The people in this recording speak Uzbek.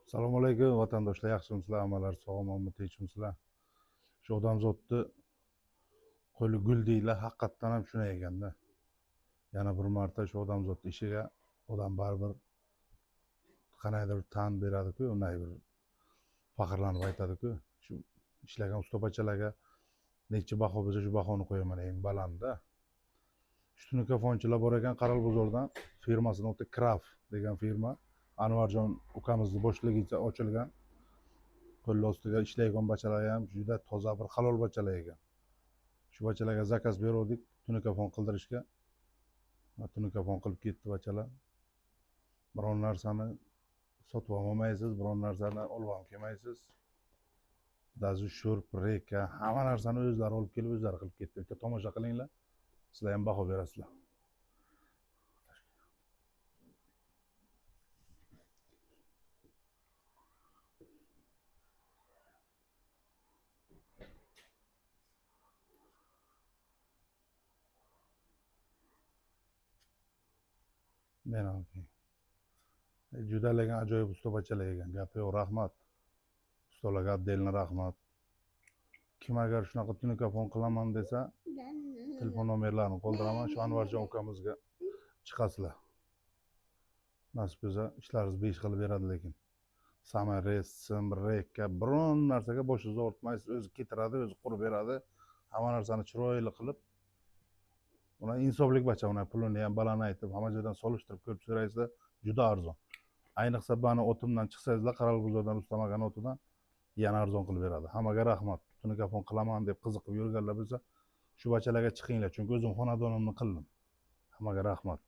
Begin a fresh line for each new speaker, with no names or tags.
Assalomu alaykum vatandoshlar, yaxshimisizlar, hammalari sog' omonmi, tinchmisizlar? Shu odamzodni qo'li gul deydilar, haqiqatdan ham shunday ekanda. Yana bir marta shu odamzodni ishiga odam baribir qandaydir tan beradi-ku, unday bir faxrlanib aytadi-ku. Shu ishlagan ustabachalarga necha baho bo'lsa shu bahoni qo'yaman eng balandda. Shu tunikafonchilar bor ekan Qaralbozordan, firmasini oti Kraf degan firma. Anvarjon ukamizni boshlig'icha ochilgan. Qo'l ostiga ishlaydigan bachalar ham juda toza bir halol bachalar ekan. Shu bachalarga zakaz beruvdik tunikafon qildirishga. Tunikafon qilib ketdi bachalar. Biron narsani sotib olmaysiz, biron narsani olib ham kelmaysiz. Dazu sho'rp, reka, hamma narsani o'zlari olib kelib, o'zlari qilib ketdi. Bitta tomosha qilinglar, sizlar ham baho berasizlar. Men ham juda lekin ajoyib ustabachalar ekan, gapi yo'q, rahmat. Ustalarga отдельно rahmat. Kim agar shunaqa tunikafon qilaman desa, telefon nomerlarini qoldiraman, shu Anvarjon ukamizga chiqasizlar. Nasib bo'lsa ishlaringiz 5 qilib beradi lekin. Samarez, sim, reka, biron narsaga boshingizni og'ritmaysiz, o'zi ketiradi, o'zi qurib beradi. Hamma narsani chiroyli qilib, ular insoflik bacha, ular pulini ham baland aytib, hamma joydan solishtirib ko'rib so'raysizlar, juda arzon. Ayniqsa mani otimdan chiqsangizlar, Qaralbozordan Rustam akani otidan yana arzon qilib beradi. Hammaga rahmat. Tunikafon qilaman deb qiziqib yurganlar bo'lsa, shu bachalarga chiqinglar, chunki o'zim xonadonimni qildim. Hammaga rahmat.